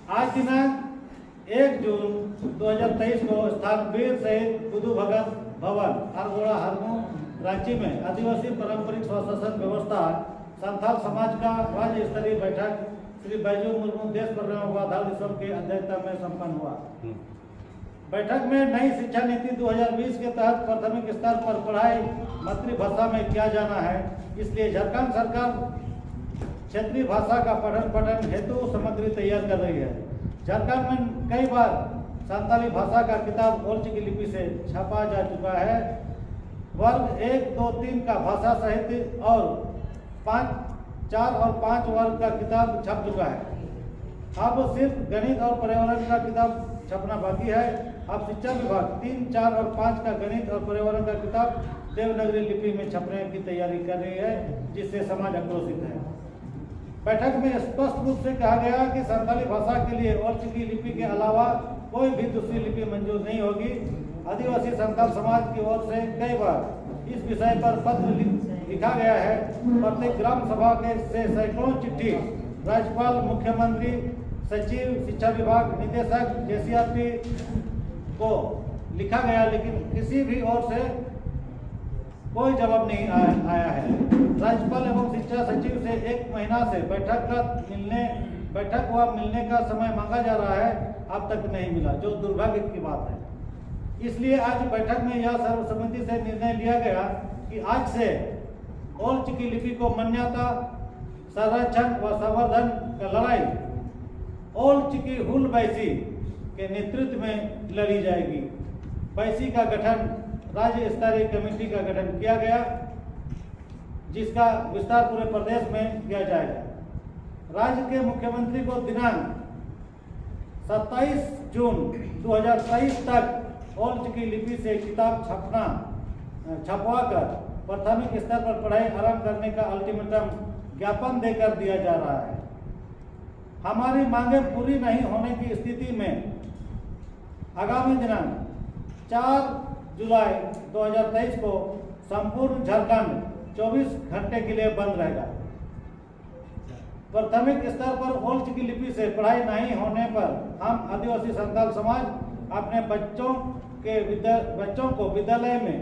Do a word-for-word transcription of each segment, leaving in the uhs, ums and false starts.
आज दिनांक एक जून दो हज़ार तेईस को स्थान वीर शहीद बुधु भगत भवन, आरगोड़ा हरमू, रांची में आदिवासी पारंपरिक स्वशासन व्यवस्था संथाल समाज का राज्य स्तरीय बैठक श्री बैजू मुर्मू देश परिक्रमा वाधाल दिसम के अध्यक्षता में संपन्न हुआ। बैठक में नई शिक्षा नीति दो हज़ार बीस के तहत प्राथमिक स्तर पर पढ़ाई मातृभाषा में किया जाना है, इसलिए झारखंड सरकार क्षेत्रीय भाषा का पठन पाठन हेतु सामग्री तैयार कर रही है। झारखंड में कई बार संताली भाषा का किताब ओल्ड चिकी लिपि से छापा जा चुका है। वर्ग एक, दो, तीन का भाषा साहित्य और पाँच, चार और पाँच वर्ग का किताब छप चुका है। अब सिर्फ गणित और पर्यावरण का किताब छपना बाकी है। अब शिक्षा विभाग तीन, चार और पाँच का गणित और पर्यावरण का किताब देवनागरी लिपि में छपने की तैयारी कर रही है, जिससे समाज आक्रोशित है। बैठक में स्पष्ट रूप से कहा गया कि संताली भाषा के लिए ओल्ड चिकी लिपि के अलावा कोई भी दूसरी लिपि मंजूर नहीं होगी। आदिवासी संताल समाज की ओर से कई बार इस विषय पर पत्र लिख-, लिखा गया है। प्रत्येक ग्राम सभा के से सैकड़ों चिट्ठी राज्यपाल, मुख्यमंत्री, सचिव, शिक्षा विभाग, निदेशक जेसीईआरटी को लिखा गया, लेकिन किसी भी ओर से कोई जवाब नहीं आया, आया है। राज्यपाल एवं शिक्षा सचिव से एक महीना से बैठक का मिलने बैठक व मिलने का समय मांगा जा रहा है, अब तक नहीं मिला, जो दुर्भाग्य की बात है। इसलिए आज बैठक में यह सर्वसम्मति से निर्णय लिया गया कि आज से ओल्ड चिकी लिपि को मान्यता, संरक्षण व संवर्धन का लड़ाई ओल्ड चिकी हुल बैसी के नेतृत्व में लड़ी जाएगी। बैसी का गठन, राज्य स्तरीय कमेटी का गठन किया गया, जिसका विस्तार पूरे प्रदेश में किया जाएगा। राज्य के मुख्यमंत्री को दिनांक सत्ताईस जून दो हज़ार तेईस तक ओल्ड चिकी लिपि से किताब छपना, छपवा कर प्राथमिक स्तर पर पढ़ाई आरंभ करने का अल्टीमेटम ज्ञापन देकर दिया जा रहा है। हमारी मांगें पूरी नहीं होने की स्थिति में आगामी दिनांक चार जुलाई दो हज़ार तेईस को संपूर्ण झारखंड चौबीस घंटे के लिए बंद रहेगा। प्राथमिक स्तर पर ओल चिकी लिपि से पढ़ाई नहीं होने पर हम आदिवासी संताल समाज अपने बच्चों के विद्या बच्चों को विद्यालय में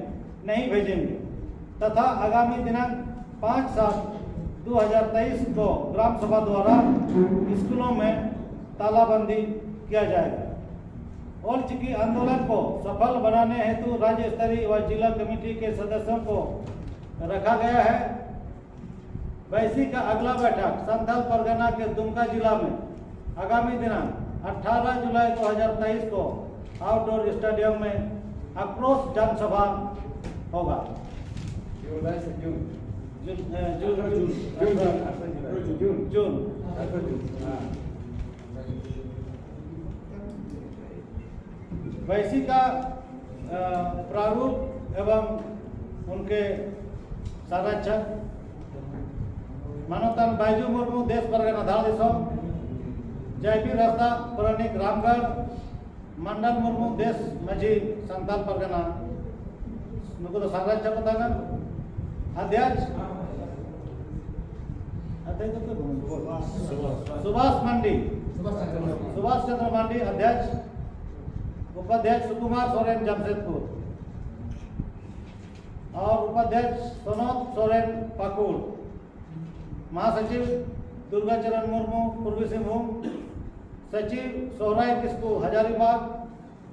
नहीं भेजेंगे तथा आगामी दिनांक पाँच सात दो हज़ार तेईस को ग्राम सभा द्वारा स्कूलों में तालाबंदी किया जाएगा। ओल चिकी आंदोलन को सफल बनाने हेतु राज्य स्तरीय व जिला कमेटी के सदस्यों को रखा गया है। बैसी का अगला बैठक संथाल परगना के दुमका जिला में आगामी दिनांक अठारह जुलाई दो हज़ार तेईस को आउटडोर स्टेडियम में आक्रोश जनसभा होगा। जुलाई से जून। जून अ, जून जून, जून, जून, अठारह जुलाई। जून। जून अठारह जून। हाँ। बैसी का अ, प्रारूप एवं उनके संरक्षक मानवतन बैजू मुर्मू देश परगना ᱫᱷᱟᱲ ᱫᱤᱥᱚᱢ, ᱡᱟᱭᱵᱤ ᱨᱟᱥᱛᱟ ᱯᱟᱨᱟᱱᱤᱠ ᱨᱟᱢᱜᱚᱲ, ᱢᱟᱱᱰᱟᱞ ᱢᱩᱨᱢᱩ ᱫᱮᱥ ᱢᱟᱹᱡᱷᱤ ᱥᱟᱱᱛᱟᱲ ᱯᱟᱨᱜᱟᱱᱟ, ᱱᱩᱠᱩ ᱫᱚ ᱥᱟᱱᱛᱟᱲ ᱠᱚ ᱛᱟᱦᱮᱸ ᱠᱟᱱᱟ᱾ अध्यक्ष अध्यक्ष ᱫᱚ ᱚᱠᱚᱭ ᱵᱚᱱ? ᱥᱩᱵᱷᱟᱥ ᱢᱟᱱᱰᱤ, ᱥᱩᱵᱷᱟᱥ ᱪᱚᱸᱫᱽᱨᱚ ᱢᱟᱱᱰᱤ ᱚᱫᱽᱫᱷᱭᱟᱠᱥ, ᱩᱯᱟᱫᱷᱭᱟᱠᱥ ᱥᱩᱠᱩᱢᱟᱨ ᱥᱚᱨᱮᱱ ᱡᱟᱢᱥᱮᱫᱽᱯᱩᱨ ᱟᱨ ᱩᱯᱟᱫᱷᱭᱟᱠᱥ ᱥᱚᱱᱚᱛ ᱥᱚᱨᱮᱱ ᱯᱟᱹᱠᱩᱲ, ᱢᱟᱦᱟᱥᱚᱪᱤᱵᱽ ᱫᱩᱨᱜᱟᱪᱚᱨᱚᱱ ᱢᱩᱨᱢᱩ ᱯᱩᱨᱵᱤ ᱥᱤᱝᱵᱷᱩᱢ, ᱥᱚᱪᱤᱵᱽ ᱥᱚᱦᱨᱟᱭ ᱠᱤᱥᱠᱩ ᱦᱟᱡᱟᱨᱤᱵᱟᱜᱽ,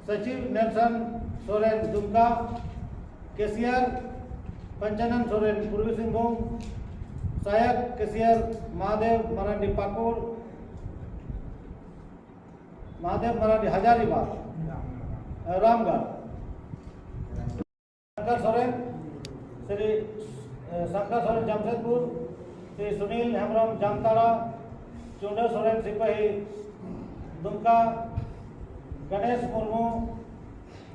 ᱥᱚᱪᱤᱵᱽ ᱱᱮᱞᱥᱚᱱ ᱥᱚᱨᱮᱱ ᱫᱩᱢᱠᱟ, ᱠᱮᱥᱤᱭᱟᱨ ᱯᱚᱧᱪᱟᱱᱚᱱ ᱥᱚᱨᱮᱱ ᱯᱩᱨᱵᱤ ᱥᱤᱝᱵᱷᱩᱢ, ᱥᱟᱭᱟᱠ ᱠᱮᱥᱤᱭᱟᱨ ᱢᱟᱦᱟᱫᱮᱵ ᱢᱟᱨᱟᱱᱰᱤ ᱯᱟᱹᱠᱩᱲ, ᱢᱟᱦᱟᱫᱮᱵ ᱢᱟᱨᱟᱱᱰᱤ ᱦᱟᱡᱟᱨᱤᱵᱟᱜᱽ, ᱨᱟᱢᱜᱚᱲ, ᱥᱚᱝᱠᱚᱨ ᱥᱚᱨᱮᱱ, ᱥᱨᱤ ᱥᱚᱝᱠᱚᱨ ᱥᱚᱨᱮᱱ ᱡᱟᱢᱥᱮᱫᱽᱯᱩᱨ, ᱥᱨᱤ ᱥᱩᱱᱤᱞ ᱦᱮᱢᱵᱨᱚᱢ ᱡᱟᱢᱛᱟᱲᱟ, ᱪᱩᱱᱰᱟᱹ ᱥᱚᱨᱮᱱ ᱥᱤᱯᱟᱹᱦᱤ ᱫᱩᱢᱠᱟ, ᱜᱚᱱᱮᱥ ᱢᱩᱨᱢᱩ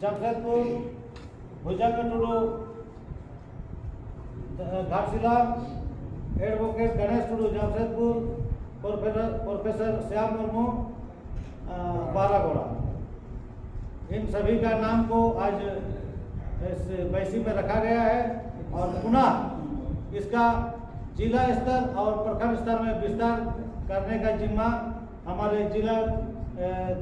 ᱡᱟᱢᱥᱮᱫᱽᱯᱩᱨ, ᱵᱷᱩᱡᱚᱝᱜᱚ ᱴᱩᱰᱩ ᱜᱷᱟᱴᱥᱤᱞᱟ, ᱮᱰᱵᱷᱳᱠᱮᱴ ᱜᱚᱱᱮᱥ ᱴᱩᱰᱩ ᱡᱟᱢᱥᱮᱫᱽᱯᱩᱨ, ᱯᱨᱚᱯᱷᱮᱥᱚᱨ ᱯᱨᱚᱯᱷᱮᱥᱚᱨ ᱥᱭᱟᱢ ᱢᱩᱨᱢᱩ ᱵᱟᱨᱟᱜᱚᱲᱟ। इन सभी का नाम को आज इस बैसी में रखा गया है और पुनः इसका जिला स्तर और प्रखंड स्तर में विस्तार करने का जिम्मा हमारे जिला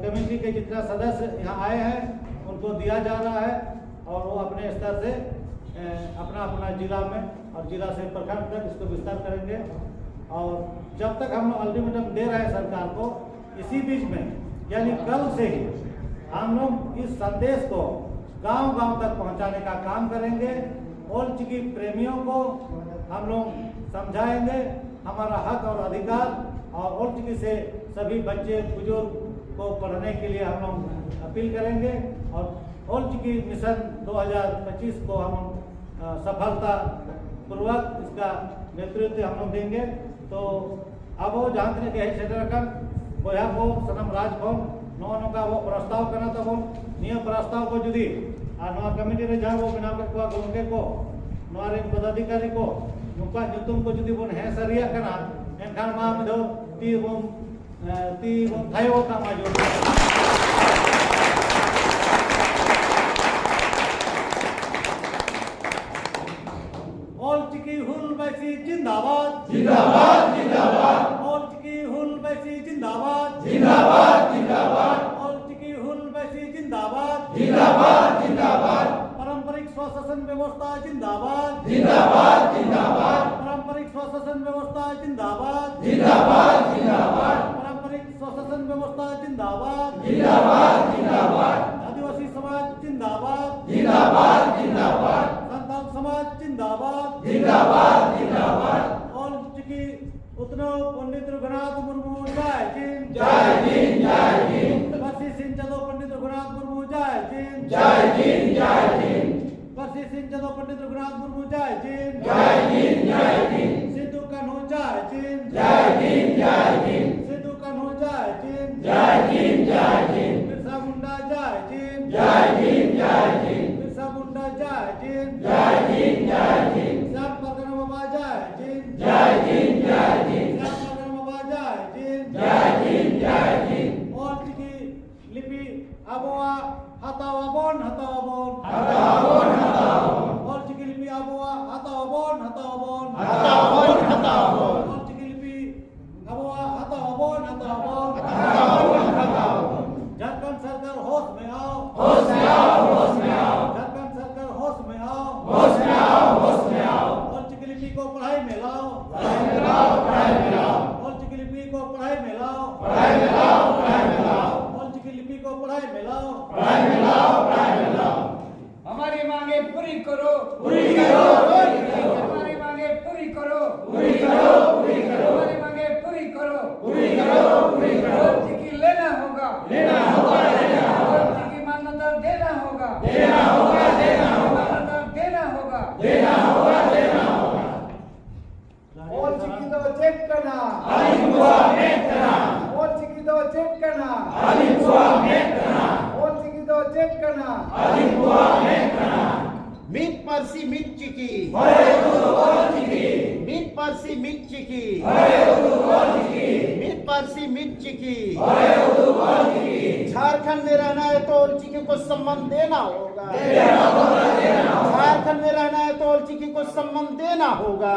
कमेटी के जितना सदस्य यहाँ आए हैं, उनको दिया जा रहा है और वो अपने स्तर से अपना अपना जिला में और जिला से प्रखंड तक इसको विस्तार करेंगे। और जब तक हम अल्टीमेटम दे रहे हैं सरकार को, इसी बीच में यानी कल से ही हम लोग इस संदेश को गांव गांव तक पहुंचाने का काम करेंगे। ओल्ड चिकी प्रेमियों को हम लोग समझाएंगे हमारा हक और अधिकार, और ओल्ड चिकी से सभी बच्चे बुजुर्ग को पढ़ने के लिए हम लोग अपील करेंगे। और ओल्ड चिकी मिशन दो हज़ार पच्चीस को हम सफलता पूर्वक इसका नेतृत्व हम लोग देंगे। तो ᱟᱵᱚ ᱡᱟᱦᱟᱸ ᱛᱤᱱᱟᱹᱜ ᱜᱮ ᱦᱮᱡ ᱥᱮᱴᱮᱨ ᱟᱠᱟᱱ ᱵᱚᱭᱦᱟ ᱠᱚ, ᱥᱟᱱᱟᱢ ᱨᱟᱡᱽ ᱠᱷᱚᱱ ᱱᱚᱜᱼᱚ ᱱᱚᱝᱠᱟ ᱟᱵᱚᱣᱟᱜ ᱯᱨᱚᱥᱛᱟᱵ ᱠᱟᱱᱟ ᱛᱟᱵᱚᱱ᱾ ᱱᱤᱭᱟᱹ ᱯᱨᱚᱥᱛᱟᱵ ᱠᱚ ᱡᱩᱫᱤ ᱟᱨ ᱱᱚᱣᱟ ᱠᱚᱢᱤᱴᱤ ᱨᱮ ᱡᱟᱦᱟᱸ ᱵᱚ ᱵᱮᱱᱟᱣ ᱠᱮᱫ ᱠᱚᱣᱟ ᱜᱚᱢᱠᱮ ᱠᱚ, ᱱᱚᱣᱟ ᱨᱮᱱ ᱯᱚᱫᱟᱫᱷᱤᱠᱟᱨᱤ ᱠᱚ, ᱱᱩᱠᱩᱣᱟᱜ ᱧᱩᱛᱩᱢ ᱠᱚ ᱡᱩᱫᱤ ᱵᱚᱱ ᱦᱮᱸ ᱥᱟᱹᱨᱤᱭᱟᱜ ᱠᱟᱱᱟ, ᱮᱱᱠᱷᱟᱱ ᱢᱟ ᱢᱤᱫ ᱫᱷᱟᱣ ᱛᱤ ᱵᱚᱱ ᱛᱤ ᱵᱚᱱ ᱛᱷᱟᱭᱚ ᱠᱟᱜ ᱢᱟ ᱡᱳᱨ᱾ ᱚᱞ ᱪᱤᱠᱤ ᱦᱩᱞ ᱵᱟᱭᱥᱤ ᱡᱤᱱᱫᱟᱵᱟᱫ᱾ ᱡᱤᱱᱫᱟᱵᱟᱫ, ᱡᱤᱱᱫᱟᱵᱟᱫ᱾ ᱚᱞ ᱪᱤᱠᱤ ᱦᱩᱞ ᱵᱟᱭᱥᱤ ᱡᱤᱱᱫᱟᱵᱟᱫ᱾ ᱡᱤᱱᱫᱟᱵᱟᱫ, ᱡᱤᱱᱫᱟᱵᱟᱫ᱾ ᱚᱞ ᱪᱤᱠᱤ ᱦᱩᱞ ᱵᱟᱭᱥᱤ ᱡᱤᱱᱫᱟᱵᱟᱫ᱾ ᱡᱤᱱᱫᱟᱵᱟᱫ, ᱡᱤᱱᱫᱟᱵᱟᱫ᱾ ᱯᱟᱨᱚᱢᱯᱚᱨᱤᱠ ᱥᱣᱟᱥᱟᱥᱚᱱ ᱵᱮᱵᱚᱥᱛᱷᱟ ᱡᱤᱱᱫᱟᱵᱟᱫ᱾ ᱡᱤᱱᱫᱟᱵᱟᱫ, ᱡᱤᱱᱫᱟᱵᱟᱫ᱾ ᱯᱟᱨᱚᱢᱯᱚᱨᱤᱠ ᱥᱣᱟᱥᱟᱥᱚᱱ ᱵᱮᱵᱚᱥᱛᱷᱟ ᱡᱤᱱᱫᱟᱵᱟᱫ᱾ ᱡᱤᱱᱫᱟᱵᱟᱫ, ᱡᱤᱱᱫᱟᱵᱟᱫ᱾ ᱯᱟᱨᱚᱢᱯᱚᱨᱤᱠ ᱥᱣᱟᱥᱟᱥᱚᱱ ᱵᱮᱵᱚᱥᱛᱷᱟ ᱡᱤᱱᱫᱟᱵᱟᱫ᱾ ᱡᱤᱱᱫᱟᱵᱟᱫ, ᱡᱤᱱᱫᱟᱵᱟᱫ᱾ ᱟᱹᱫᱤᱵᱟᱹᱥᱤ ᱥᱚᱢᱟᱡᱽ ᱡᱤᱱᱫᱟᱵᱟᱫ᱾ ᱡᱤᱱᱫᱟᱵᱟᱫ, ᱡᱤᱱᱫᱟᱵᱟᱫ᱾ ᱥᱟᱱᱛᱟᱲ ᱥᱚᱢᱟᱡᱽ ᱡᱤᱱᱫᱟᱵᱟᱫ᱾ ᱡᱤᱱᱫᱟᱵᱟᱫ, ᱡᱤᱱᱫᱟᱵᱟᱫ᱾ ᱚᱞ ᱪᱤᱠᱤ ᱩᱛᱱᱟᱹᱣ ᱯᱚᱱᱰᱤᱛ ᱨᱚᱜᱷᱩᱱᱟᱛᱷ ᱢᱩᱨᱢᱩ ᱡᱟᱭ ᱡᱤᱱ᱾ ᱡᱟᱭ ᱡᱤᱱ, ᱡᱟᱭ ᱡᱤᱱ᱾ ᱯᱟᱹᱨᱥᱤ ᱥᱤᱧ ᱪᱟᱸᱫᱚ ᱯᱚᱱᱰᱤᱛ ᱨᱚᱜᱷᱩᱱᱟᱛᱷ ᱢᱩᱨᱢᱩ ᱡᱟᱭ ᱡᱤᱱ᱾ ᱡᱟᱭ ᱡᱤᱱ, ᱡᱟᱭ ᱡᱤᱱ᱾ ᱯᱟᱹᱨᱥᱤ ᱥᱤᱧ ᱪᱟᱸᱫᱚ ᱯᱚᱱᱰᱤᱛ ᱨᱚᱜᱷᱩᱱᱟᱛᱷ ᱢᱩᱨᱢᱩ ᱡᱟᱭ ᱡᱤᱱ᱾ ᱡᱟᱭ ᱡᱤᱱ, ᱡᱟᱭ ᱡᱤᱱ᱾ ᱥᱤᱫᱩ ᱠᱟᱹᱱᱦᱩ ᱡᱟᱭ ᱡᱤᱱ᱾ ᱡᱟᱭ ᱡᱤᱱ, ᱡᱟᱭ ᱡᱤᱱ᱾ ᱥᱤᱫᱩ ᱠᱟᱹᱱᱦᱩ ᱡᱟᱭ ᱡᱤᱱ᱾ ᱡᱟᱭ ᱡᱤᱱ, ᱡᱟᱭ ᱡᱤᱱ᱾ ᱵᱤᱨᱥᱟ ᱢᱩᱱᱰᱟ ᱡᱟᱭ ᱡᱤᱱ᱾ ᱡᱟᱭ ᱡᱤᱱ, ᱡᱟᱭ ᱡᱤᱱ᱾ ᱵᱤᱨᱥᱟ ᱢᱩᱱᱰᱟ ᱡᱟᱭ ᱡᱤᱱ᱾ ᱡᱟᱭ ᱡᱤᱱ, ᱡᱟᱭ ᱡᱤᱱ᱾ ᱥᱭᱟᱢ ᱯᱟᱨᱜᱟᱱᱟ ᱵᱟᱵᱟ ᱡᱟᱭ ᱡᱤᱱ᱾ ᱡᱟᱭ ᱡᱤᱱ, ᱡᱟᱭ ᱡᱤᱱ᱾ ᱥᱭᱟᱢ ᱯᱟᱨᱜᱟᱱᱟ ᱵᱟᱵᱟ ᱡᱟᱭ ᱡᱤᱱ᱾ ᱡᱟᱭ ᱡᱤᱱ, ᱡᱟᱭ ᱡᱤᱱ᱾ ᱚᱞ ᱪᱤᱠᱤ ᱞᱤᱯᱤ ᱟᱵᱚᱣᱟᱜ ᱦᱟᱛᱟᱣ ᱟᱵᱚᱱ, ᱦᱟᱛᱟᱣ ᱟᱵᱚᱱ᱾ ᱦᱟᱛᱟᱣ ᱟᱵᱚᱱ, ᱦᱟᱛᱟᱣ ᱟᱵᱚᱱ᱾ ᱚᱞ ᱪᱤᱠᱤ ᱞᱤᱯᱤ ᱟᱵᱚᱣᱟᱜ ᱦᱟᱛᱟᱣ ᱟᱵᱚᱱ, ᱦᱟᱛᱟᱣ ᱟᱵᱚᱱ᱾ ᱦᱟᱛᱟᱣ ᱟᱵᱚᱱ, पारसी मिट चिकी। झारखंड में रहना है तो ऑल चिकी को सम्मान देना होगा। झारखंड में रहना है तो ऑल चिकी को सम्मान देना होगा।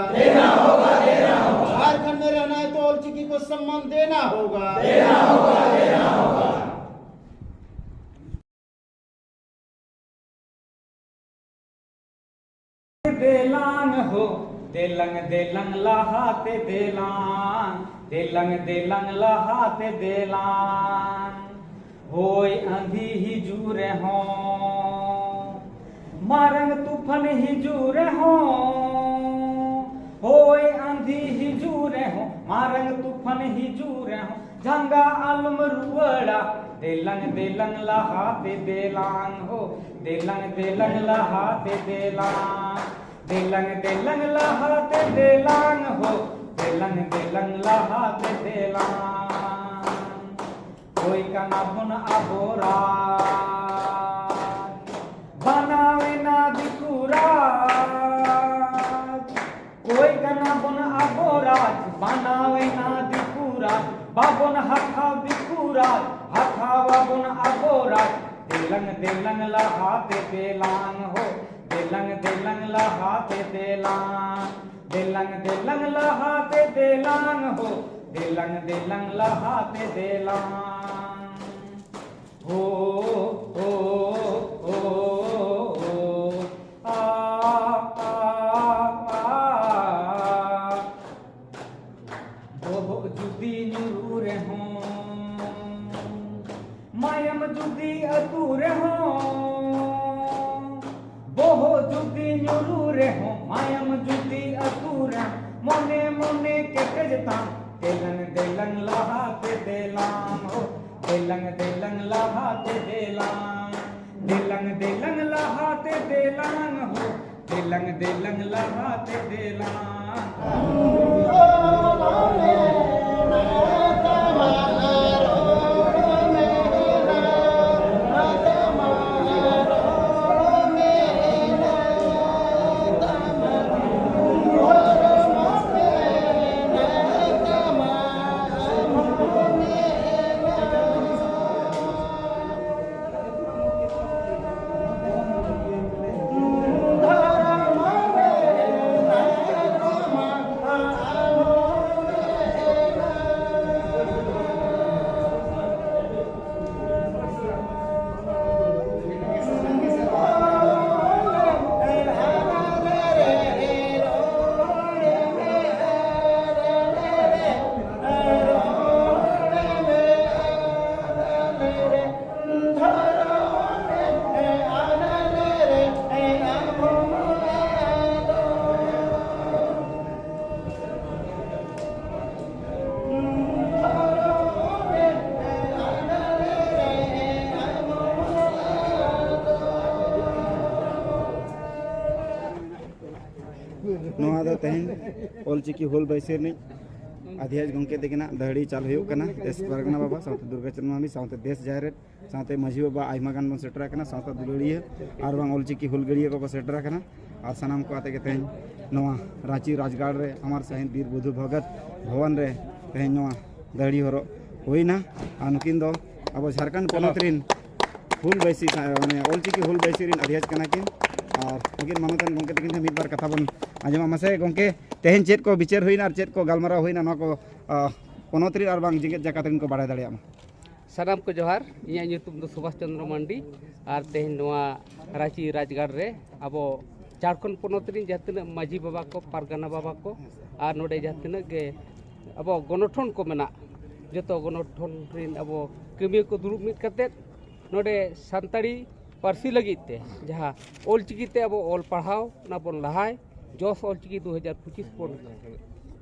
झारखंड में रहना है तो ऑल चिकी को सम्मान देना होगा। ᱫᱮᱞᱟᱝ ᱦᱳ, ᱫᱮᱞᱟᱝ ᱫᱮᱞᱟᱝ ᱞᱟᱦᱟᱛᱮ ᱫᱮᱞᱟᱝ, ᱫᱮᱞᱟᱝ ᱫᱮᱞᱟᱝ ᱞᱟᱦᱟᱛᱮ ᱫᱮᱞᱟᱝ᱾ ᱦᱳᱭ ᱟᱸᱫᱷᱤ ᱦᱤᱡᱩᱜ ᱨᱮᱦᱚᱸ, ᱢᱟᱨᱟᱝ ᱛᱩᱯᱷᱟᱱ ᱦᱤᱡᱩᱜ ᱨᱮᱦᱚᱸ, ᱦᱳᱭ ᱟᱸᱫᱷᱤ ᱦᱤᱡᱩᱜ ᱨᱮᱦᱚᱸ, ᱢᱟᱨᱟᱝ ᱛᱩᱯᱷᱟᱱ ᱦᱤᱡᱩᱜ ᱨᱮᱦᱚᱸ, ᱡᱟᱸᱜᱟ ᱟᱞᱚᱢ ᱨᱩᱣᱟᱹᱲᱟ᱾ ᱫᱮᱞᱟᱝ ᱫᱮᱞᱟᱝ ᱞᱟᱦᱟᱛᱮ ᱫᱮᱞᱟᱝ ᱦᱳ, ᱫᱮᱞᱟᱝ ᱫᱮᱞᱟᱝ ᱞᱟᱦᱟᱛᱮ ᱫᱮᱞᱟᱝ᱾ ᱫᱮᱞᱟᱝ ᱫᱮᱞᱟᱝ ᱞᱟᱦᱟᱛᱮ ᱫᱮᱞᱟᱝ ᱦᱳ, ᱫᱮᱞᱟᱝ ᱫᱮᱞᱟᱝ ᱞᱟᱦᱟᱛᱮ ᱫᱮᱞᱟᱝ᱾ ᱦᱳᱭ ᱠᱟᱱᱟ ᱵᱚᱱ ᱟᱵᱚ ᱨᱟᱡᱽ, ᱵᱟᱱᱟᱣᱮᱱᱟ ᱫᱤᱠᱩ ᱨᱟᱡᱽ᱾ ᱦᱳᱭ ᱠᱟᱱᱟ ᱵᱚᱱ ᱟᱵᱚ ᱨᱟᱡᱽ, ᱵᱟᱱᱟᱣᱮᱱᱟ ᱫᱤᱠᱩ ᱨᱟᱡᱽ᱾ ᱵᱟᱵᱚᱱ ᱦᱟᱛᱟᱣ ᱫᱤᱠᱩ ᱨᱟᱡᱽ, ᱦᱟᱛᱟᱣ ᱟᱵᱚᱱ ᱟᱵᱚ ᱨᱟᱡᱽ᱾ ᱫᱮᱞᱟᱝ ᱫᱮᱞᱟᱝ ᱞᱟᱦᱟᱛᱮ ᱫᱮᱞᱟᱝ ᱦᱳ, ᱫᱮᱞᱟᱝ ᱫᱮᱞᱟᱝ ᱞᱟᱦᱟᱛᱮ ᱫᱮᱞᱟᱝ᱾ ᱫᱮᱞᱟᱝ ᱫᱮᱞᱟᱝ ᱞᱟᱦᱟᱛᱮ ᱫᱮᱞᱟᱝ ᱦᱳ, ᱫᱮᱞᱟᱝ ᱫᱮᱞᱟᱝ ᱞᱟᱦᱟᱛᱮ ᱫᱮᱞᱟᱝ᱾ ᱦᱳ, ᱦᱳ, ᱦᱳ, ᱦᱳ, ᱟ, ᱟ, ᱟ, ᱟ᱾ ᱵᱚᱦᱚᱜ ᱡᱩᱫᱤ ᱧᱩᱨᱩ ᱨᱮᱦᱚᱸ, ᱢᱟᱭᱟᱢ ᱡᱩᱫᱤ ᱟᱹᱛᱩ ᱨᱮᱦᱚᱸ, ᱵᱚᱦᱚᱜ ᱡᱩᱫᱤ ᱧᱩᱨᱩ ᱨᱮᱦᱚᱸ, ᱢᱟᱭᱟᱢ ᱡᱩᱫᱤ ᱟᱹᱛᱩ ᱨᱮᱦᱚᱸ, ᱢᱚᱱᱮ ᱢᱚᱱᱮ ᱠᱮᱴᱮᱡ ᱛᱟᱢ᱾ ᱫᱮᱞᱟᱝ ᱫᱮᱞᱟᱝ ᱞᱟᱦᱟᱛᱮ ᱫᱮᱞᱟᱝ ᱦᱳ, ᱫᱮᱞᱟᱝ ᱫᱮᱞᱟᱝ ᱞᱟᱦᱟᱛᱮ ᱫᱮᱞᱟᱝ᱾ ᱫᱮᱞᱟᱝ ᱫᱮᱞᱟᱝ ᱞᱟᱦᱟᱛᱮ ᱫᱮᱞᱟᱝ ᱦᱳ, ᱫᱮᱞᱟᱝ ᱫᱮᱞᱟᱝ ᱞᱟᱦᱟᱛᱮ ᱫᱮᱞᱟᱝ᱾ ᱛᱮᱦᱮᱧ ᱚᱞᱪᱤᱠᱤ ᱦᱩᱞ ᱵᱟᱹᱭᱥᱤ ᱨᱤᱱᱤᱡ ᱟᱫᱷᱭᱟᱪ ᱜᱚᱢᱠᱮ ᱛᱟᱹᱠᱤᱱᱟᱜ ᱫᱟᱹᱦᱲᱤ ᱪᱟᱞ ᱦᱩᱭᱩᱜ ᱠᱟᱱᱟ᱾ ᱫᱮᱥ ᱯᱟᱨᱜᱟᱱᱟ ᱵᱟᱵᱟ ᱥᱟᱶᱛᱮ ᱫᱩᱨᱜᱟ ᱪᱟᱸᱫᱽ ᱢᱟᱹᱱᱢᱤ ᱥᱟᱶᱛᱮ ᱫᱮᱥ ᱡᱟᱦᱮᱨ ᱨᱮ ᱥᱟᱶᱛᱮ ᱢᱟᱹᱡᱷᱤ ᱵᱟᱵᱟ ᱟᱭᱢᱟ ᱜᱟᱱ ᱵᱚᱱ ᱥᱮᱴᱮᱨ ᱟᱠᱟᱱᱟ, ᱥᱟᱶᱛᱟ ᱫᱩᱞᱟᱹᱲᱤᱭᱟᱹ ᱟᱨ ᱵᱟᱝ ᱚᱞᱪᱤᱠᱤ ᱦᱩᱞᱜᱟᱹᱨᱤᱭᱟᱹ ᱠᱚᱠᱚ ᱥᱮᱴᱮᱨ ᱟᱠᱟᱱᱟ᱾ ᱟᱨ ᱥᱟᱱᱟᱢ ᱠᱚ ᱟᱛᱮ ᱜᱮ ᱛᱮᱦᱮᱧ ᱱᱚᱣᱟ ᱨᱟᱸᱪᱤ ᱨᱟᱡᱽᱜᱟᱲ ᱨᱮ ᱟᱢᱟᱨ ᱥᱟᱹᱦᱤᱫ ᱵᱤᱨ ᱵᱩᱫᱷᱩ ᱵᱷᱚᱜᱚᱛ ᱵᱷᱚᱵᱚᱱ ᱨᱮ ᱛᱮᱦᱮᱧ ᱱᱚᱣᱟ ᱫᱟᱹᱦᱲᱤ ᱦᱚᱨᱚᱜ ᱦᱩᱭᱱᱟ᱾ ᱟᱨ ᱱᱩᱠᱤᱱ ᱫᱚ ᱟᱵᱚ ᱡᱷᱟᱲᱠᱷᱚᱸᱰ ᱯᱚᱱᱚᱛ ᱨᱤᱱ ᱦᱩᱞ ᱵᱟᱹᱭᱥᱤ ᱥᱟ-, ᱢᱟᱱᱮ ᱚᱞᱪᱤᱠᱤ ᱦᱩᱞ ᱵᱟᱹᱭᱥᱤ ᱨᱤᱱ ᱟᱫᱷᱭᱟᱪ ᱠᱟᱱᱟ ᱠᱤᱱ᱾ ᱟᱨ ᱱᱩᱠᱤᱱ ᱢᱟᱱᱚᱛᱟᱱ ᱜᱚᱢᱠᱮ ᱛᱟᱹᱠᱤᱱ ᱴᱷᱮᱱ ᱢᱤᱫ ᱵᱟᱨ ᱠᱟᱛᱷᱟ ᱵᱚᱱ ᱟᱸᱡᱚᱢᱟ᱾ ᱢᱟᱥᱮ ᱜᱚᱢᱠᱮ, ᱛᱮᱦᱮᱧ ᱪᱮᱫ ᱠᱚ ᱵᱤᱪᱟᱹᱨ ᱦᱩᱭᱱᱟ ᱟᱨ ᱪᱮᱫ ᱠᱚ ᱜᱟᱞᱢᱟᱨᱟᱣ ᱦᱩᱭᱱᱟ, ᱱᱚᱣᱟ ᱠᱚ ᱟ, ᱯᱚᱱᱚᱛ ᱨᱮᱱ ᱟᱨ ᱵᱟᱝ ᱡᱮᱜᱮᱛ ᱡᱟᱠᱟᱛ ᱨᱮᱱ ᱠᱚ ᱵᱟᱲᱟᱭ ᱫᱟᱲᱮᱭᱟᱜ ᱢᱟ᱾ ᱥᱟᱱᱟᱢ ᱠᱚ ᱡᱚᱦᱟᱨ᱾ ᱤᱧᱟᱹᱜ ᱧᱩᱛᱩᱢ ᱫᱚ ᱥᱩᱵᱷᱟᱥ ᱪᱚᱸᱫᱽᱨᱚ ᱢᱟᱱᱰᱤ᱾ ᱟᱨ ᱛᱮᱦᱮᱧ ᱱᱚᱣᱟ ᱨᱟᱸᱪᱤ ᱨᱟᱡᱽᱜᱟᱲ ᱨᱮ ᱟᱵᱚ ᱡᱷᱟᱲᱠᱷᱚᱸᱰ ᱯᱚᱱᱚᱛ ᱨᱮᱱ ᱡᱟᱦᱟᱸ ᱛᱤᱱᱟᱹᱜ ᱢᱟᱹᱡᱷᱤ ᱵᱟᱵᱟ ᱠᱚ, ᱯᱟᱨᱜᱟᱱᱟ ᱵᱟᱵᱟ ᱠᱚ, ᱟᱨ ᱱᱚᱰᱮ ᱡᱟᱦᱟᱸ ᱛᱤᱱᱟᱹᱜ ᱜᱮ ᱟᱵᱚ ᱜᱚᱱᱚᱴᱷᱚᱱ ᱠᱚ ᱢᱮᱱᱟᱜ, ᱡᱚᱛᱚ ᱜᱚᱱᱚᱴᱷᱚᱱ ᱨᱮᱱ ᱟᱵᱚ ᱠᱟᱹᱢᱤᱭᱟᱹ ᱠᱚ ᱫᱩᱲᱩᱵ ᱢᱤᱫ ᱠᱟᱛᱮᱫ ᱱᱚᱰᱮ ᱥᱟᱱᱛᱟᱲᱤ ᱯᱟᱹᱨᱥᱤ ᱞᱟᱹᱜᱤᱫ ᱛᱮ ᱡᱟᱦᱟᱸ ᱚᱞᱪᱤᱠᱤ ᱛᱮ ᱟᱵᱚ ᱚᱞ ᱯᱟᱲᱦᱟᱣ ᱚᱱᱟ ᱵᱚᱱ ᱞᱟᱦᱟᱭ, ᱡᱚᱥ ᱚᱞᱪᱤᱠᱤ ᱫᱩ ᱦᱟᱡᱟᱨ ᱯᱚᱸᱪᱤᱥ ᱵᱚᱱ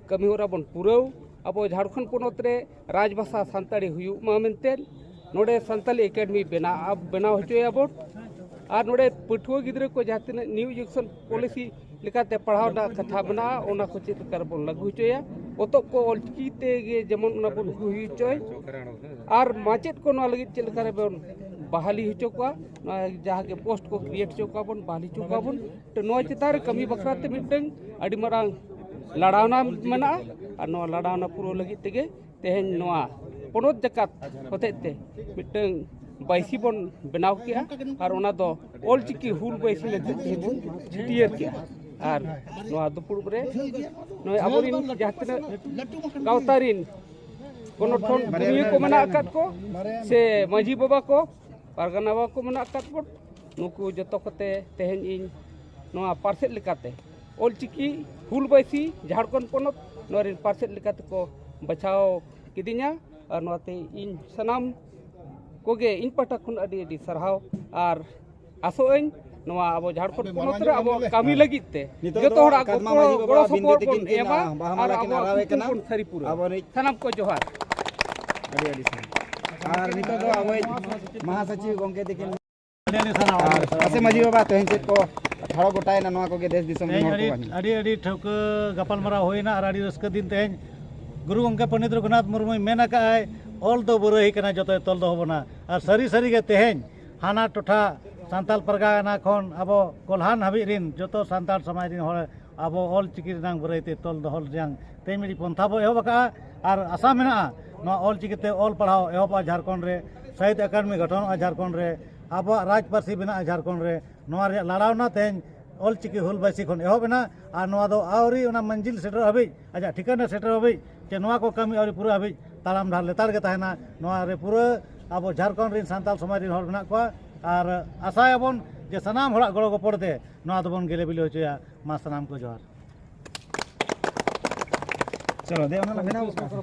ᱠᱟᱹᱢᱤ ᱦᱚᱨᱟ ᱵᱚᱱ ᱯᱩᱨᱟᱹᱣ, ᱟᱵᱚ ᱡᱷᱟᱲᱠᱷᱚᱸᱰ ᱯᱚᱱᱚᱛ ᱨᱮ ᱨᱟᱡᱽᱵᱷᱟᱥᱟ ᱥᱟᱱᱛᱟᱲᱤ ᱦᱩᱭᱩᱜ ᱢᱟ ᱢᱮᱱᱛᱮ ᱱᱚᱰᱮ ᱥᱟᱱᱛᱟᱲᱤ ᱮᱠᱟᱰᱮᱢᱤ ᱵᱮᱱᱟᱣ, ᱵᱮᱱᱟᱣ ᱦᱚᱪᱚᱭᱟᱵᱚᱱ᱾ ᱟᱨ ᱱᱚᱰᱮ ᱯᱟᱹᱴᱷᱩᱣᱟᱹ ᱜᱤᱫᱽᱨᱟᱹ ᱠᱚ ᱡᱟᱦᱟᱸ ᱛᱤᱱᱟᱹᱜ ᱱᱤᱭᱩ ᱮᱡᱩᱠᱮᱥᱚᱱ ᱯᱚᱞᱤᱥᱤ ᱞᱮᱠᱟᱛᱮ ᱯᱟᱲᱦᱟᱣ ᱨᱮᱱᱟᱜ ᱠᱟᱛᱷᱟ ᱢᱮᱱᱟᱜᱼᱟ, ᱚᱱᱟ ᱠᱚ ᱪᱮᱫ ᱞᱮᱠᱟ ᱨᱮᱵᱚᱱ ᱞᱟᱹᱜᱩ ᱦᱚᱪᱚᱭᱟ, ᱯᱚᱛᱚᱵ ᱠᱚ ᱚᱞᱪᱤᱠᱤ ᱛᱮᱜᱮ ᱡᱮᱢᱚᱱ ᱚᱱᱟ ᱵᱚᱱ ᱦᱩᱭ ᱦᱚᱪᱚᱭ᱾ ᱟᱨ ᱢᱟᱪᱮᱫ ᱠᱚ ᱱᱚᱣᱟ ᱞᱟᱹᱜᱤᱫ ᱪᱮᱫ ᱞᱮᱠᱟ ᱨᱮᱵᱚᱱ ᱵᱟᱦᱟᱞᱤ ᱦᱚᱪᱚ ᱠᱚᱣᱟ, ᱱᱚᱣᱟ ᱡᱟᱦᱟᱸ ᱜᱮ ᱯᱳᱥᱴ ᱠᱚ ᱠᱨᱤᱭᱮᱴ ᱦᱚᱪᱚ ᱠᱚᱣᱟ ᱵᱚᱱ, ᱵᱟᱦᱟᱞᱤ ᱦᱚᱪᱚ ᱠᱚᱣᱟ ᱵᱚᱱ᱾ ᱛᱚ ᱱᱚᱣᱟ ᱪᱮᱛᱟᱱ ᱨᱮ ᱠᱟᱹᱢᱤ ᱵᱟᱠᱷᱨᱟ ᱛᱮ ᱢᱤᱫᱴᱟᱝ ᱟᱹᱰᱤ ᱢᱟᱨᱟᱝ ᱞᱟᱲᱟᱣᱱᱟ ᱢᱮᱱᱟᱜᱼᱟ᱾ ᱟᱨ ᱱᱚᱣᱟ ᱞᱟᱲᱟᱣᱱᱟ ᱯᱩᱨᱟᱹᱣ ᱞᱟᱹᱜᱤᱫ ᱛᱮᱜᱮ ᱛᱮᱦᱮᱧ ᱱᱚᱣᱟ ᱯᱚᱱᱚᱛ ᱡᱟᱠᱟᱛ ᱦᱚᱛᱮᱡ ᱛᱮ ᱢᱤᱫᱴᱟᱝ ᱵᱟᱹᱭᱥᱤ ᱵᱚᱱ ᱵᱮᱱᱟᱣ ᱠᱮᱜᱼᱟ᱾ ᱟᱨ ᱚᱱᱟ ᱫᱚ ᱚᱞᱪᱤᱠᱤ ᱦᱩᱞ ᱵᱟᱹᱭᱥᱤ ᱞᱟᱹᱜᱤᱫ ᱛᱮ ᱵᱚᱱ ᱪᱷᱟᱹᱴᱭᱟᱹᱨ ᱠᱮᱜᱼᱟ᱾ ᱟᱨ ᱱᱚᱣᱟ ᱫᱩᱯᱲᱩᱵ ᱨᱮ ᱱᱚᱜᱼᱚᱭ ᱟᱵᱚᱨᱮᱱ ᱡᱟᱦᱟᱸ ᱛᱤᱱᱟᱹᱜ ᱜᱟᱶᱛᱟ ᱨᱮᱱ ᱜᱚᱱᱚᱴᱷᱚᱱ ᱠᱟᱹᱢᱤᱭᱟᱹ ᱠᱚ ᱢᱮᱱᱟᱜ ᱟᱠᱟᱫ ᱠᱚ, ᱥᱮ ᱢᱟᱹᱡᱷᱤ ᱵᱟᱵᱟ ᱠᱚ, ᱯᱟᱨᱜᱟᱱᱟ ᱵᱟᱵᱟ ᱠᱚ ᱢᱮᱱᱟᱜ ᱟᱠᱟᱫ ᱵᱚᱱ, ᱱᱩᱠᱩ ᱡᱚᱛᱚ ᱠᱚᱛᱮ ᱛᱮᱦᱮᱧ ᱤᱧ ᱱᱚᱣᱟ ᱯᱟᱨᱥᱮᱫ ᱞᱮᱠᱟᱛᱮ ᱚᱞᱪᱤᱠᱤ ᱦᱩᱞ ᱵᱟᱹᱭᱥᱤ ᱡᱷᱟᱲᱠᱷᱚᱸᱰ ᱯᱚᱱᱚᱛ ᱱᱚᱣᱟ ᱨᱮᱱ ᱯᱟᱨᱥᱮᱫ ᱞᱮᱠᱟ ᱛᱮᱠᱚ ᱵᱟᱪᱷᱟᱣ ᱠᱤᱫᱤᱧᱟ᱾ ᱟᱨ ᱱᱚᱣᱟᱛᱮ ᱤᱧ ᱥᱟᱱᱟᱢ ᱠᱚᱜᱮ ᱤᱧ ᱯᱟᱦᱴᱟ ᱠᱷᱚᱱ ᱟᱹᱰᱤ ᱟᱹᱰᱤ ᱥᱟᱨᱦᱟᱣ᱾ ᱟᱨ ᱟᱥᱚᱜ ᱟᱹᱧ ᱱᱚᱣᱟ ᱟᱵᱚ ᱡᱷᱟᱲᱠᱷᱚᱸᱰ ᱯᱚᱱᱚᱛ ᱨᱮ ᱟᱵᱚ ᱠᱟᱹᱢᱤ ᱞᱟᱹᱜᱤᱫ ᱛᱮ ᱱᱤᱛᱚᱜ ᱡᱚᱛᱚ ᱫᱚ ᱦᱚᱲᱟᱜ ᱠᱟᱫᱢᱟ ᱜᱚᱲᱚ, ᱢᱟᱹᱡᱷᱤ ᱵᱟᱵᱟ ᱜᱚᱲᱚ ᱵᱤᱱ ᱥᱚᱯᱚᱦᱚᱫ ᱛᱤᱠᱤᱱ ᱵᱚᱱ ᱠᱤᱱ, ᱮᱢᱟ᱾ ᱟᱨ ᱵᱟᱦᱟ ᱢᱟᱞᱟ ᱠᱤᱱ ᱟᱵᱚᱣᱟᱜ ᱟᱨᱟᱣᱮ ᱠᱩᱠᱢᱩ ᱠᱟᱱᱟ᱾ ᱵᱚᱱ ᱥᱟᱹᱨᱤ ᱯᱩᱨᱟᱹᱣ᱾ ᱟᱵᱚ ᱨᱤᱱᱤᱡ ᱥᱟᱱᱟᱢ ᱠᱚ ᱡᱚᱦᱟᱨ᱾ ᱟᱹᱰᱤ ᱟᱹᱰᱤ ᱥᱟᱨᱦᱟᱣ᱾ ᱟᱨ ᱱᱤᱛᱚᱜ ᱫᱚ ᱟᱵᱚᱭᱤᱡ ᱢᱟᱦᱟᱥᱚᱪᱤᱵᱽ ᱜᱚᱢᱠᱮ ᱛᱤᱠᱤᱱ ᱟᱨ ᱢᱟᱥᱮ ᱢᱟᱹᱡᱷᱤ ᱵᱟᱵᱟ ᱛᱮᱦᱮᱧ ᱪᱮᱫ ᱠᱚ ᱴᱷᱟᱲᱚ ᱜᱚᱴᱟᱭᱮᱱᱟ ᱱᱚᱣᱟ ᱠᱚᱜᱮ ᱫᱮᱥ ᱫᱤᱥᱚᱢ ᱨᱮᱱ ᱛᱮᱦᱮᱧ ᱦᱚᱲ ᱟᱹᱰᱤ ᱠᱚ ᱵᱟᱹᱱᱩᱜ᱾ ᱟᱹᱰᱤ ᱟᱹᱰᱤ ᱴᱷᱟᱹᱣᱠᱟᱹ ᱜᱟᱯᱟᱞᱢᱟᱨᱟᱣ ᱦᱩᱭᱱᱟ ᱟᱨ ᱟᱹᱰᱤ ᱨᱟᱹᱥᱠᱟᱹ ᱫᱤᱱ ᱛᱮᱦᱮᱧ ᱜᱩᱨᱩ ᱜᱚᱢᱠᱮ ᱯᱚᱱᱰᱤᱛ ᱨᱚᱜᱷᱩᱱᱟᱛᱷ ᱢᱩᱨᱢᱩᱭ ᱢᱮᱱ ᱟᱠᱟᱫᱼᱟᱭ, "ᱚᱞ ᱫᱚ ᱵᱟᱹᱨᱟᱹᱦᱤ ᱠᱟᱱᱟ, ᱡᱚᱛᱚᱭ ᱛᱚᱞ ᱫᱚᱦᱚ ᱵᱚᱱᱟ᱾" ᱟᱨ ᱥᱟᱹᱨᱤ ᱥᱟᱹᱨᱤ ᱜᱮ ᱛᱮᱦᱮᱧ ᱦᱟᱱᱟ ᱴᱚᱴᱷᱟ ᱥᱟᱱᱛᱟᱞ ᱯᱟᱨᱜᱟᱱᱟ ᱠᱷᱚᱱ ᱟᱵᱚ ᱠᱚᱞᱦᱟᱱ ᱦᱟᱹᱵᱤᱡ ᱨᱤᱱ ᱡᱚᱛᱚ ᱥᱟᱱᱛᱟᱲ ᱥᱚᱢᱟᱡᱽ ᱨᱤᱱ ᱦᱚᱲ ᱟᱵᱚ ᱚᱞ ᱪᱤᱠᱤ ᱨᱮᱱᱟᱝ ᱵᱟᱹᱨᱟᱹᱭ ᱛᱮ ᱛᱚᱞ ᱫᱚᱦᱚ ᱨᱮᱱᱟᱝ ᱛᱮᱦᱮᱧ ᱢᱤᱫᱴᱤᱡ ᱯᱚᱱᱛᱷᱟ ᱵᱚ ᱮᱦᱚᱵ ᱟᱠᱟᱫᱼᱟ᱾ ᱟᱨ ᱟᱥᱟ ᱢᱮᱱᱟᱜᱼᱟ ᱱᱚᱣᱟ ᱚᱞ ᱪᱤᱠᱤ ᱛᱮ ᱚᱞ ᱯᱟᱲᱦᱟᱣ ᱮᱦᱚᱵᱚᱜᱼᱟ ᱡᱷᱟᱲᱠᱷᱚᱸᱰ ᱨᱮ, ᱥᱟᱦᱤᱛ ᱮᱠᱟᱰᱮᱢᱤ ᱜᱚᱴᱷᱚᱱᱚᱜᱼᱟ ᱡᱷᱟᱲᱠᱷᱚᱸᱰ ᱨᱮ, ᱟᱵᱚᱣᱟᱜ ᱨᱟᱡᱽ ᱯᱟᱹᱨᱥᱤ ᱵᱮᱱᱟᱜᱼᱟ ᱡᱷᱟᱲᱠᱷᱚᱸᱰ ᱨᱮ᱾ ᱱᱚᱣᱟ ᱨᱮᱭᱟᱜ ᱞᱟᱲᱟᱣᱱᱟ ᱛᱮᱦᱮᱧ ᱚᱞ ᱪᱤᱠᱤ ᱦᱩᱞ ᱵᱟᱭᱥᱤ ᱠᱷᱚᱱ ᱮᱦᱚᱵ ᱮᱱᱟ ᱟᱨ ᱱᱚᱣᱟ ᱫᱚ ᱟᱹᱣᱨᱤ ᱚᱱᱟ ᱢᱟᱹᱱᱡᱤᱞ ᱥᱮᱴᱮᱨ ᱦᱟᱹᱵᱤᱡ, ᱟᱡᱟᱜ ᱴᱷᱤᱠᱟᱹᱱᱟ ᱥᱮᱴᱮᱨ ᱦᱟᱹᱵᱤᱡ, ᱪᱮ ᱱᱚᱣᱟ ᱠᱚ ᱠᱟᱹᱢᱤ ᱟᱹᱣᱨᱤ ᱯᱩᱨᱟᱹ ᱦᱟᱹᱵᱤᱡ ᱛᱟᱲᱟᱢ ᱰᱟᱦᱟᱨ ᱞᱮᱛᱟᱲ ᱜᱮ ᱛᱟᱦᱮᱱᱟ᱾ ᱱᱚᱣᱟ ᱨᱮ ᱯᱩᱨᱟᱹ ᱟᱵᱚ ᱡᱷᱟᱲᱠᱷᱚᱸᱰ ᱨᱮᱱ ᱥᱟᱱᱛᱟᱲ ᱥᱚᱢᱟᱡᱽ ᱨᱮᱱ ᱦᱚᱲ ᱢᱮᱱᱟᱜ ᱠᱚᱣᱟ ᱟᱨ ᱟᱥᱟᱭᱟᱵᱚᱱ ᱡᱮ ᱥᱟᱱᱟᱢ ᱦᱚᱲᱟᱜ ᱜᱚᱲᱚ ᱜᱚᱯᱚᱲ ᱛᱮ ᱱᱚᱣᱟ ᱫᱚᱵᱚᱱ ᱜᱮᱞᱮ ᱵᱤᱞᱤ ᱦᱚᱪᱚᱭᱟ᱾ ᱢᱟ ᱥᱟᱱᱟᱢ ᱠᱚ ᱡᱚᱦᱟᱨ᱾ ᱪᱚᱞᱚ, ᱫᱮ, ᱚᱱᱟ ᱞᱟᱝ ᱵᱮᱱᱟᱣ ᱜᱚᱫ ᱠᱟᱜᱼᱟ᱾